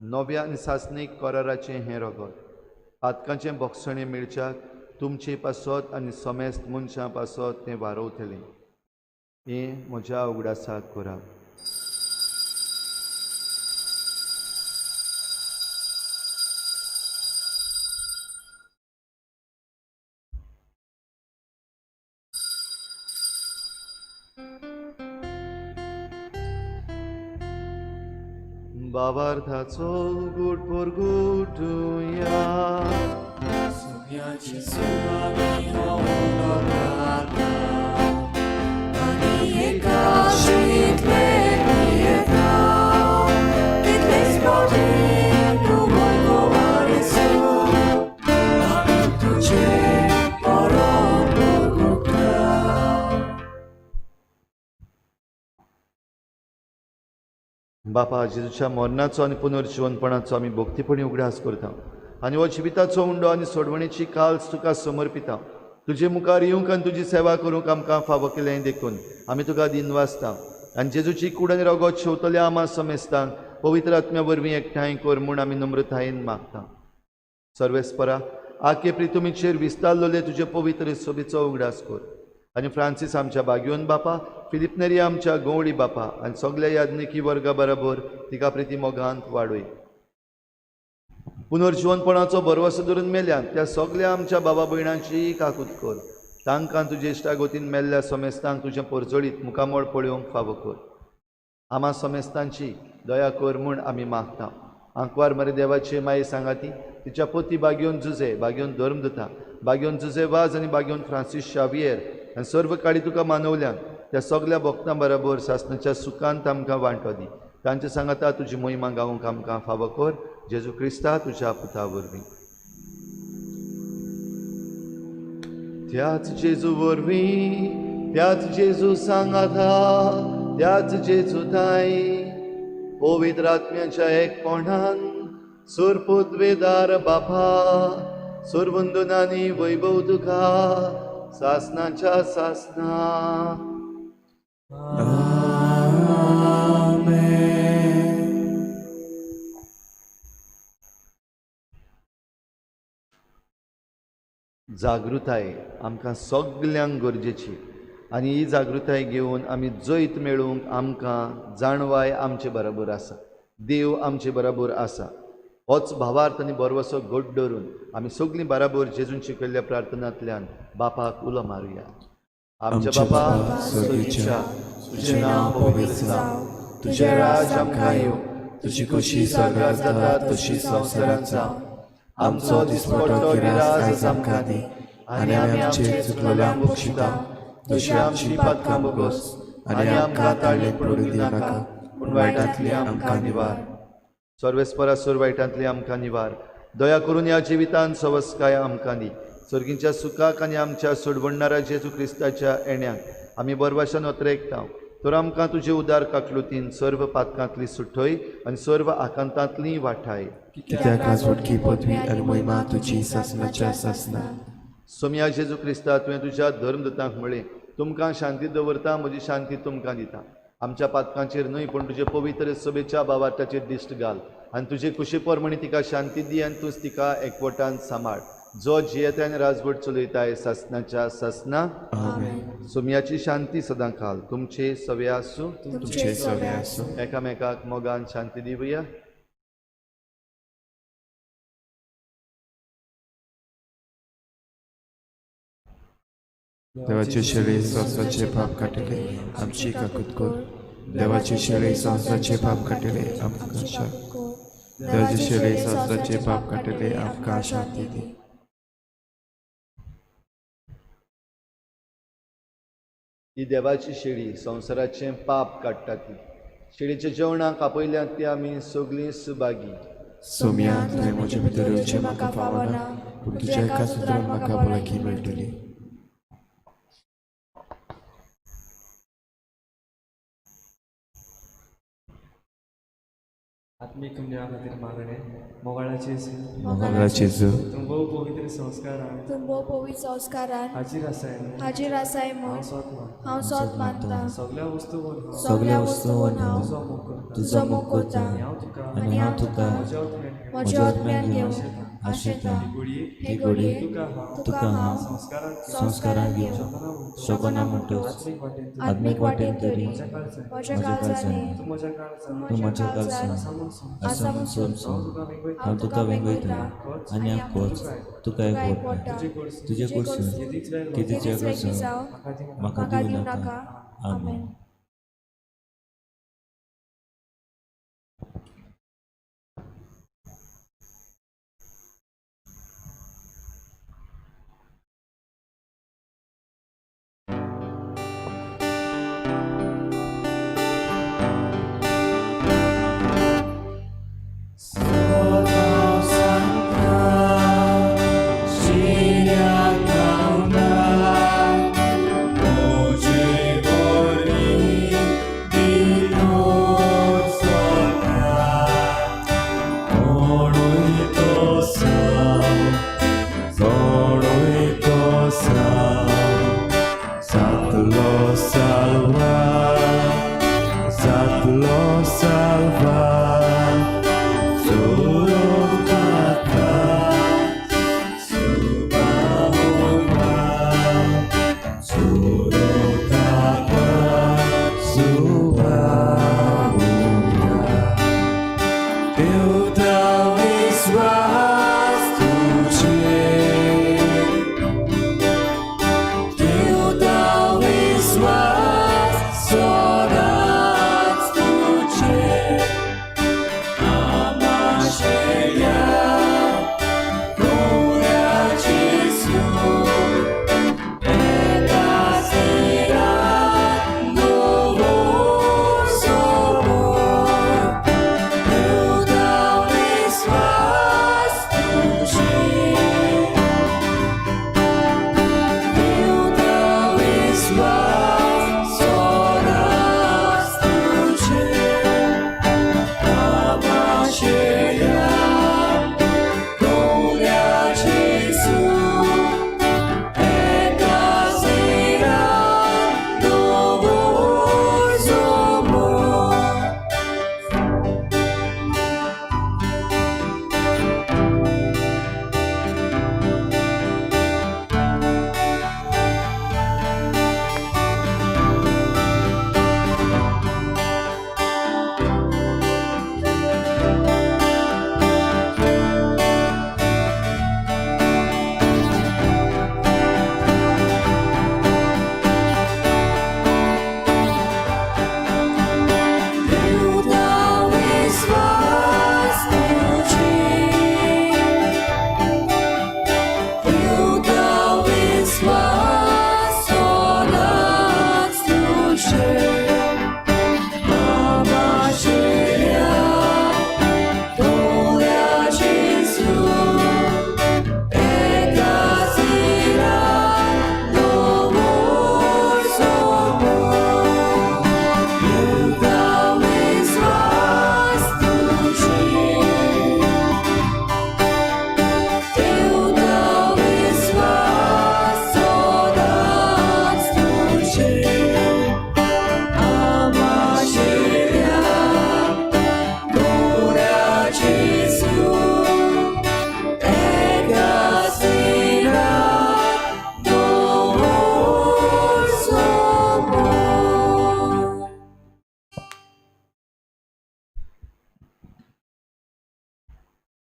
नव्या आनी सासणीक कराराचें हें रगत, पातकांचें भोगसणें मेळच्याक तुमचे पासत आनी समेस्त मनशां पासत तें वारवतलें. हें म्हज्या उगडासाक करात. बाबार्थाचो गुट पोरगुटुया सुम्याची सुवामी होऊन राहता आनी एका शितले पियेता तितलेच फावटी तूं गोवारेसो आमी तुजे परत पोरगुटा. बापा, जेजूच्या मरणाचो आनी पुनर्जिवनपणाचो आमी भक्तीपणी उगडास करता आनी हो जिविताचो उंडो आनी सोडवणेची काल्स तुका समर्पिता. तुजे मुखार येवंक आनी तुजी सेवा करूंक आमकां फावो केलें देखून आमी तुका दिनवासता आनी जेजूची कूड आनी रगत शेवतल्या आमा समेस्तांक पवित्र आत्म्या वरवीं एकठांय कर म्हूण आमी नम्रतायेन मागता. सर्वेस्परा, आके प्रितुमीचेर विस्तारलेले तुजे पवित्र सोबीचो उगडास कर आनी फ्रांसीस आमच्या बागयोन बापा, फिलिप नेरी आमच्या गवळी बापा आनी सगल्या याज्ञिकी वर्गा बराबर तिका प्रिती मोगांत वाडय. पुनर्जिवनपणाचो भरवसो धरून मेल्यात त्या सगल्या आमच्या बाबा भयणांची काकूत कर. तांकां तुजे इश्टागोतीन मेल्ल्या समेस्तांक तुजें परजळीत मुखामळ पळोवंक फावो कर. आमा समेस्तांची दया कर म्हूण आमी मागता. आंकवार मरे देवाची माई सांगाती, तिच्या पोती बागयोन जुजे, बागयोन धर्मदुता, बागयोन जुजे वाज आनी बागयोन फ्रांसीस शावियर आनी सर्व काळी तुका मानवल्यान त्या सगल्या भक्तां बरोबर सासणाच्या सुखांत आमकां वांटो दी. तांचे सांगाता तुजी मोहिमा गावंक आमकां फावो कर, जेजू क्रिस्ता तुज्या पुता वरवीं. त्याच जेजू वरवीं, त्याच जेजू सांगाता, त्याच जेजू ताई पवित्र आत्म्याच्या एकपणान सुरपुतवेदार बापा सुरवंदनानी वैभव तुका सासनाच्या सासना. जागृताय आमकां सगल्यांक गरजेची आनी ही जागृताय घेवन आमी जैत मेळोवंक आमकां जाणवाय आमचे बरोबर आसा, देव आमचे बरोबर आसा. होच भावार्थ आनी बरवसो घट धरून आमी सगळीं बराबर जेजून शिकयल्ल्या प्रार्थनांतल्यान बापाक उलो मारुया. आमच्या बापा स्वर्गीच्या, तुजें नांव पवित्र जावं, तुजें राज आमकां येवं, तुजी खोशी स्वर्गात जाता तशी संवसारांत जावं. आमचो दिसपट्टो गिरास आयज आमकां दी आनी आमी आमचे चुकलेल्यांक बक्षिता तशी आमची पातकां बोगस आनी आमकां ताळेंत पडूंक दिनाका, पूण वायटांतली आमकां निवार. सर्वेस्परा सुर वायटांतली आमकां निवार. दया करून ह्या जिवितांत सवस्काय आमकां दी. सर्गींच्या सुखाक आनी आमच्या सोडवणणारा जेजू क्रिस्ताच्या येण्याक आमी बरवाशान ओतरेकता. तर आमकां तुजे उदार काकलुतीन सर्व पातकांतली सुठय आनी सर्व आकांतांतली वाठाय. कित्याक राजवटकी पदवी आनी महिमा तुजी सासनाच्या सासना. सोमया जेजू क्रिस्ता, तुवें तुज्या धर्मदूतांक म्हळें, तुमकां शांती दवरता, म्हजी शांती तुमकां दिता. आमच्या पातकांचेर न्हय पूण तुजे पवित्र सभेच्या भावार्थाचेर दिश्ट घाल आनी तुजे कुशी प्रमाणे तिका शांती दी आनी तूंच तिका एकवटान सांबाळ, जो जियेता आनी राजवट चलयताय सासनाच्या सासना. सोमयाची शांती सदां काल तुमचे सवे आसूं, तुमचे सवे आसूं. एकामेकाक मोगान शांती दिवया. देवाचे शेळी संवसाराचे पाप काडटले, आमची काकूत कर. देवाचे शेळी संवसाराचे पाप काडटले, आमकां शांती. देवाचे शेळी संवसाराचे पाप काडटले, आमकां शांती दी. ही देवाची शेळी संवसाराचें पाप काडटा. ती शेळीच्या जेवणाक आपयल्यात ती आमी सगळीं सुभागी. सोम्या, तुवें म्हजे भितर येवचें म्हाका फावना, पूण तुज्या एका सुत्रान म्हाका भलायकी मेळटली. आत्मीक न्याया खातीर मागणें. मोगाळा जेजू, मोगाळा जेजू, तूं भोव पवित्र संस्कारान, तूं भोव पवित्र संस्कारान हाजीर आसाय म्हूण हाजीर आसाय म्हूण हांव सोद मानतां. हांव सोद मानतां. सगल्या वस्तूंत हांव सगल्या वस्तूंत हांव तुजो मोग करतां तुजो मोग करतां आनी हांव तुका आनी हांव तुका म्हज्या आत्म्यान घेवन म्हज्या आत्म्यान घेवन आशेतां. हे हे घडये तुका हांव तुका हांव संस्कारांत संस्कारांत घेवन शकना शकना म्हणटच आत्मीक वाटेन तरी आत्मीक वाटेन तरी म्हज्या काळजांत म्हज्या काळजांनी तूं म्हज्या काळजांत तूं म्हज्या काळजांत आसा म्हूण समज आसा म्हूण हांव तुका वेंगयतां हांव तुका वेंगयतां आनी आकोच तुका एक वोट तुजे तुजे कडसून कडसून केदीच केदीच वेगळी जावं म्हाका म्हाका दिवं दिवं नाका. नाका. आमेन. आमेन.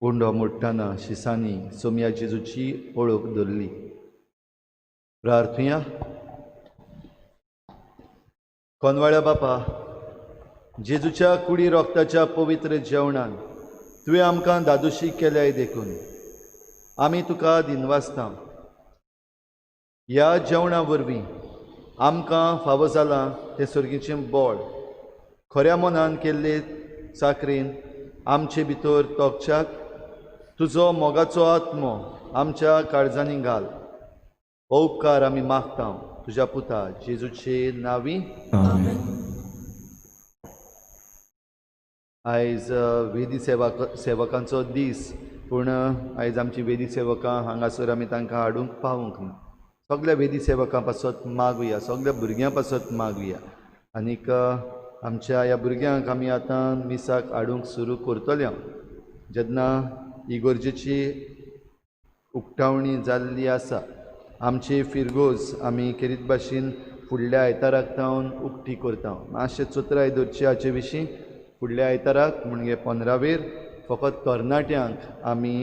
उंडो मोडटना शिसांनी सोमया जेजूची ओळख धरली. प्रार्थुया. कोनवाळ्या बापा, जेजूच्या कुडी रोगताच्या पवित्र जेवणान तुवें आमकां दादोशी केल्याय देखून आमी तुका दिनवासता. ह्या जेवणा वरवीं आमकां फावो जालां तें सर्गीचें बळ खऱ्या मनान केल्ले चाकरेन आमचे भितर तोखच्याक तुजो मोगाचो आत्मो आमच्या काळजांनी घाल. हो उपकार आमी मागता तुज्या पुता जेजूचे नांवी. आयज वेदी सेवकांचो दीस, पूण आयज आमची वेदी सेवकां हांगासर आमी तांकां हाडूंक पावूंक ना. सगल्या वेदी सेवकां पासत मागुया, सगल्या भुरग्यां पासत मागुया. आनीक आमच्या ह्या भुरग्यांक आमी आतां मिसाक हाडूंक सुरू करतले जेन्ना इगोर्जेची उक्तावणी जाल्ली आसा. आमची फिरगोज आमी खेरीत भाशेन फुडल्या आयताराक तावन उक्ती करता. मातशें चतुराय धरची हाचे विशीं. फुडल्या आयताराक म्हणजे 15वेर फकत तरणाट्यांक आमी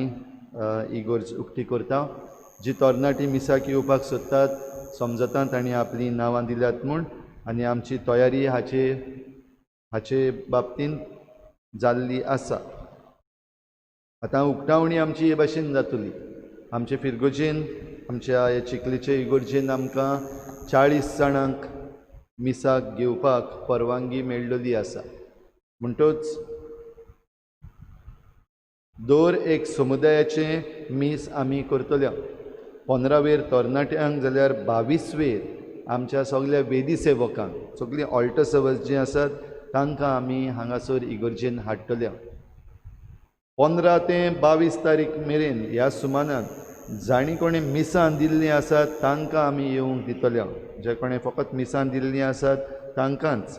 इगोर्ज उक्ती करता. जी तरणाटी मिसाक येवपाक सोदतात समजतात तांणी आपलीं नांवां दिल्यात म्हूण, आनी आमची तयारी हाचे हाचे बाबतींत जाल्ली आसा. आतां उक्तावणी आमची हे भाशेन जातली. आमचे फिरगोजेन, आमच्या ह्या चिखलेचे इगोर्जेन आमकां 40 जाणांक मिसाक घेवपाक परवानगी मेळ्ळली आसा. म्हणटच दर एक समुदायाचें मीस आमी करतले. 15वेर तरणाट्यांक जाल्यार 22वेर आमच्या सगल्या वेदी सेवकांक, सगळीं ऑल्टर सर्वस जीं आसात तांकां आमी हांगासर इगोर्जेन हाडटले. 15 ते 22 तारीख मेरेन ह्या सुमानान जाणी कोणें मिसां दिल्लीं आसात तांकां आमी येवंक दितले. जे कोणें फकत मिसां दिल्लीं आसात तांकांच,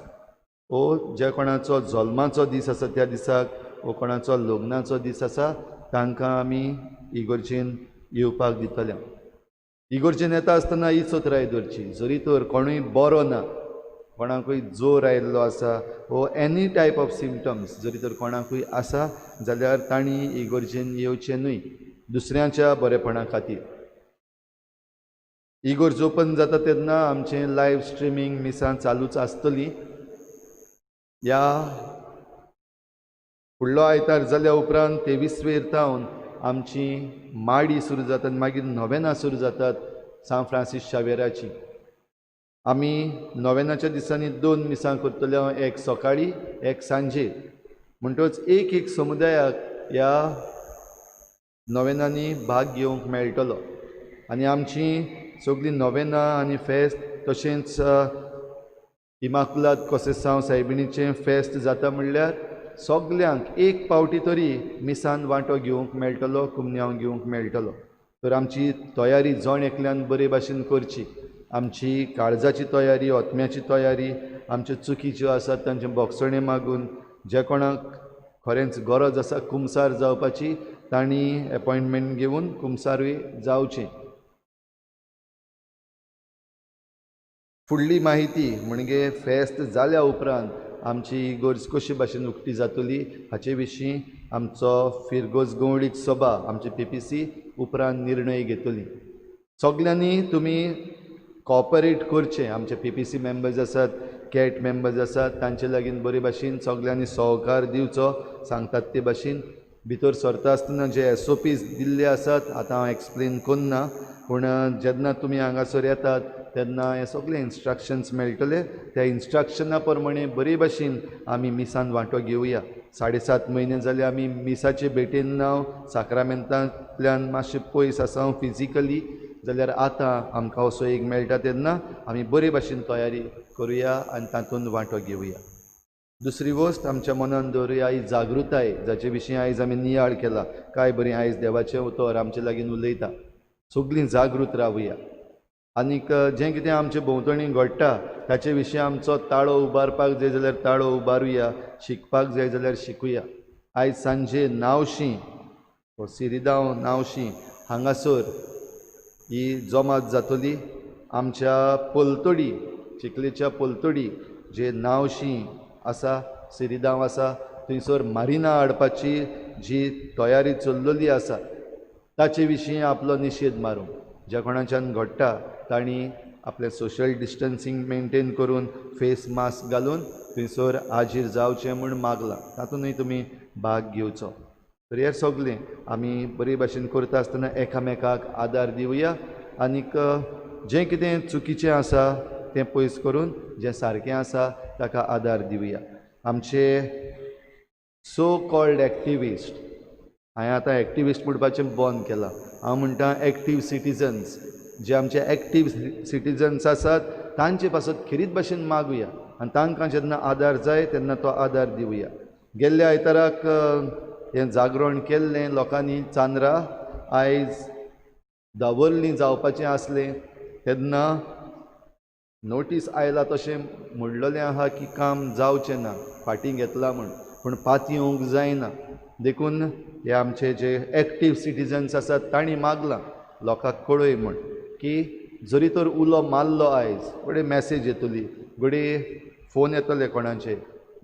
ओ ज्या कोणाचो जल्माचो दीस आसा त्या दिसाक, ओ कोणाचो लग्नाचो दीस आसा तांकां आमी इगोर्जेन येवपाक दितले. इगोर्जेन येता आसतना ही चतुराय धरची. जरी तर कोणूय बरो ना, कोणाकूय जोर आयिल्लो आसा वो एनी टायप ऑफ सिमटम्स जरी तर कोणाकूय आसा जाल्यार तांणी इगोर्जेन येवचें न्हय दुसऱ्यांच्या बरेपणा खातीर. इगोर्ज ओपन जाता तेन्ना आमचें लायव्ह स्ट्रिमींग मिसां चालूच आसतली. ह्या फुडलो आयतार जाल्या उपरांत 23वेर तावन आमची माडी सुरू जातात, मागीर नोवेनां सुरू जातात सांत फ्रांसीस शावेराची. आमी नोवेनाच्या दिसांनी 2 मिसां करतले, एक सकाळी एक सांजे. म्हणटच एक एक समुदायाक ह्या नोवेनांनी भाग घेवंक मेळटलो. आनी आमची सगळीं नोवेनां आनी फेस्त, तशेंच इमाकुलाद कोसेसांव सायबिणीचें फेस्त जाता म्हणल्यार सगल्यांक एक पावटी तरी मिसान वांटो घेवंक मेळटलो, कुमन्यांव घेवंक मेळटलो. तर आमची तयारी जण एकल्यान बरे भाशेन करची. आमची काळजाची तयारी, आत्म्याची तयारी, आमच्यो चुकी ज्यो आसात तांचें बोगसणें मागून जे कोणाक खरेंच गरज आसा कुमसार जावपाची तांणी एपॉयंटमेंट घेवन कुमसारूय जावचें. फुडली माहिती म्हणजे फेस्त जाल्या उपरांत आमची इगोर्ज कशी भाशेन उक्ती जातली हाचे विशीं आमचो फिरगोज गवळीक सभा, आमची PPC उपरांत निर्णय घेतली. सगल्यांनी तुमी कॉपरेट करचें. आमचे PPC members आसात, कॅट मेंबर्स आसात, तांचे लागीं बरे भाशेन सगल्यांनी सहकार दिवचो. सांगतात ते भाशेन भितर सरता आसतना जे SOPs दिल्ले आसात आतां हांव एक्सप्लेन करना, पूण जेन्ना तुमी हांगासर येतात तेन्ना हे सगळे इन्स्ट्रक्शन्स मेळटले. त्या इन्स्ट्रक्शना प्रमाणे बरे भाशेन आमी मिसान वांटो घेवया. 7.5 म्हयने जाले आमी मिसाचे भेटेन ना, साक्रामेंतांतल्यान मातशें पयस आसा फिजिकली, जाल्यार आतां आमकां असो एक मेळटा तेन्ना आमी बरे भाशेन तयारी करुया आनी तातूंत वांटो घेवया. दुसरी वस्त आमच्या मनान दवरुया ही जागृताय, जाचे विशीं आयज आमी नियाळ केला. काय बरें आयज देवाचें उतर आमचे लागीं उलयता. सगळीं जागृत रावया आनीक जें कितें आमचे भोंवतणी घडटा ताचे विशीं आमचो ताळो उबारपाक जाय जाल्यार ताळो उबारुया, शिकपाक जाय जाल्यार शिकुया. आयज सांजे नावशी, सिरिदांव नावशी हांगासर ही जमात जातली. आमच्या पलतडी, चिखलेच्या पलतडी जे नावशी आसा, सिरिदांव आसा, थंयसर मारिना हाडपाची जी तयारी चल्लेली आसा ताचे विशीं आपलो निशेध मारूंक. ज्या कोणाच्यान घडटा तांणी आपलें सोशल डिस्टन्सींग मेनटेन करून फेस मास्क घालून थंयसर हाजीर जावचें म्हूण मागलां, तातूंतय तुमी भाग घेवचो. तर हें सगलें आमी बरे भाशेन करता आसतना एकामेकाक आदार दिवया आनीक जें कितें चुकीचें आसा तें पयस करून जें सारकें आसा ताका आदार दिवया. आमचे सो कॉल्ड एक्टिविस्ट, हांवें आतां एक्टिविस्ट म्हणपाचें बंद केलां, हांव म्हणटा एक्टीव सिटीजन्स, जे आमचे एक्टीव सिटीजन्स आसात तांचे पासत खेरीत भाशेन मागुया आनी तांकां जेन्ना आदार जाय तेन्ना तो आदार दिवया. गेल्ल्या आयताराक हें जागरण केल्लें लोकांनी चांदरा आयज दावरलीं जावपाचें आसलें तेन्ना नोटीस आयला तशें म्हणलेलें आहा की काम जावचें ना, फाटीं घेतलां म्हूण, पूण पातयेवंक जायना. देखून हे आमचे जे एक्टीव सिटीजन्स आसात तांणी मागलां लोकांक कळय म्हूण की जरी तर उलो मारलो आयज, घडये मॅसेज येतली, घडये फोन येतले कोणाचे,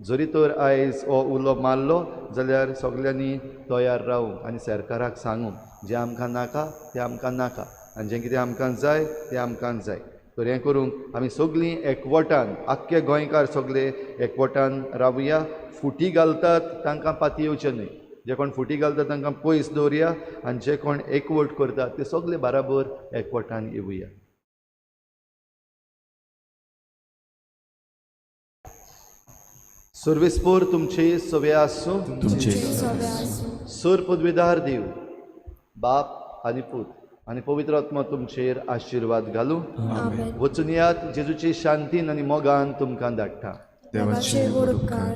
जरी तर आयज हो उलो मारलो जाल्यार सगल्यांनी तयार रावूंक आनी सरकाराक सांगूंक जें आमकां नाका तें आमकां नाका आनी जें कितें आमकां जाय तें आमकां जाय. तर हें करूंक आमी सगळीं एकवटान, आख्खे गोंयकार सगळे एकवटान रावया. फुटी घालतात तांकां पातयेवचें न्हय, जे कोण फुटी घालतात तांकां पयस दवरया आनी जे कोण एकवट करतात ते सगळे बराबर एकवटान येवया. सर्वेस्पोर तुमचे सवे आसूं, सर पदवीदार देव बाप आनी पूत आनी पवित्र आत्मा तुमचेर आशिर्वाद घालूं. वचून यात, जेजूची शांतीन आनी मोगान तुमकां धाडटा. देवाचे व्हड उपकार.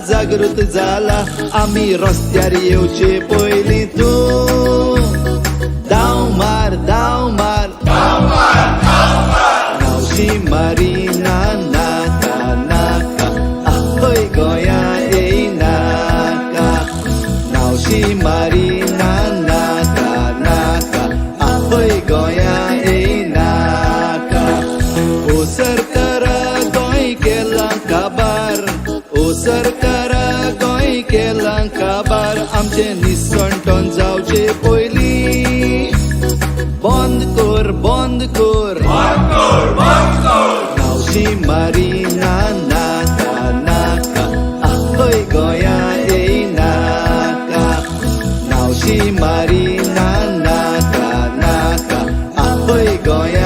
जागृत जाला आमी रस्त्यार येवचे पयलीं तूं धांव मार, धांव मार, नावशी मारी ना नाका नाका आवय गोंया येयनाका, नावशी मारी ना नाका नाका आवय गोंया येयनाका. ओ सरकारा गोंय केलां काबार, ओ सरकारा गोंय केलां काबार, आमचें निसणटण जावचे पयलीं बंद कर, बंद कर, नावशी मारी ना नाका नाका. आवय गोंया.